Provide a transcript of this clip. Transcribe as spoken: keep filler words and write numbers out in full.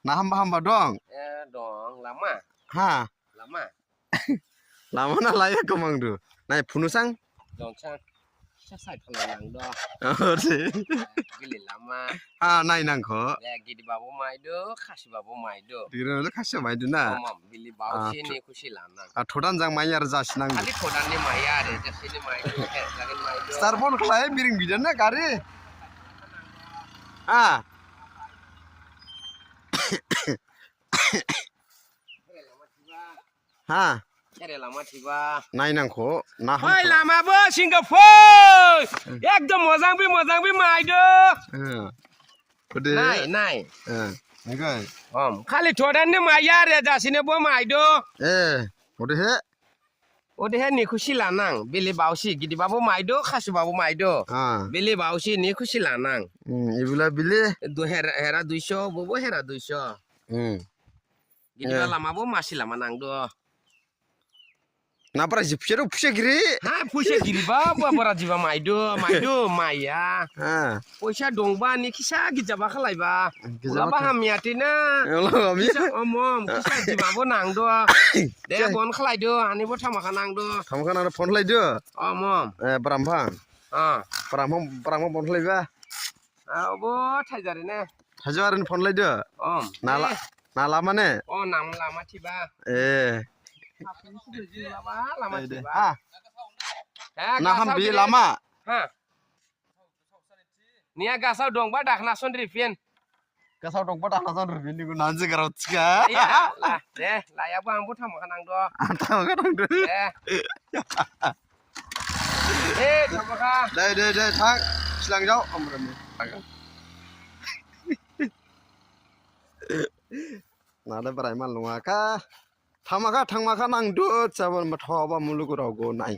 Nah, hamba, hamba dong. Eh, dong, lama. Ha. Lama. Lama na laya kemang du. Nai phunusang. Dong sang. Sa sai phalang nang do. Oh, si. Bili lama. Ah, nai nang ko. Ya, gidi babu mai do, khasi babu mai do. Gidi babu khasi mai do na. Om, om, bili bau Ah, si ni khusi lanang. Ah, thodan jang mai ar jas nang. Kali thodan ni mai ar, jas ni mai do, eh, jagan mai do. Star phone khlai biring bidan na gari. Ah. Ha. Kere lama thiba. Nai nang ko. Na Hoi ham ko. Lama bo Singapore. Ekdom mojang bi mojang bi mai do. Eh. Kode. Nai, nai. Eh. Ngai. Om, khali thodan ni mai ar ya jasine bo mai do. Eh. Kode he. Ode he ni khusi lanang. Bili bau si gidi babu mai do, khasi babu mai do. Ah. Bili bau si ni khusi lanang. Hmm, ibula bili. Do hera, hera duiso, bobo hera duiso. Hmm. Gidi Eh. Ba lama bo masi lama nang do. Na bara jipse ro puse giri. Ha, puse giri ba, ba bara jiba mai do, mai do, mai ya. Ha. Poisa dongba ni kisa gija ba khalai ba. Gija Ula ba ba kha- hamya tina. Ula ba hamya. Kisa om om, kisa jiba bo nang do. De Kisa- bon khalai do, ani bo thama kha nang do. Thama kha nang do phone khalai do. Om om. Eh, bram phang. Ah. Bram phang, bram phang phone khalai ba. Ah, obo thaijari ne. Thaijari ne phone lai do. Om. Nala, eh. Nala mane. Oh, nam lama thiba. Eh. Lama, lama thiba. Ah. Eh, na ham bi lama. Ha. Nia gasau dongba dakhna son ripin. Gasau dongba dakhna son ripin ni gu nanji garau chika. Iya, lah, deh, lah ya bu ambu thama kanang do. Thama kanang do. Eh. Eh, thama ka. Dai, dai, dai, thang. Silang jau, amrani. Nada berai man lunga ka. Thama ka, thangma ka nang dut, sabar mathoba muluk rau go nai.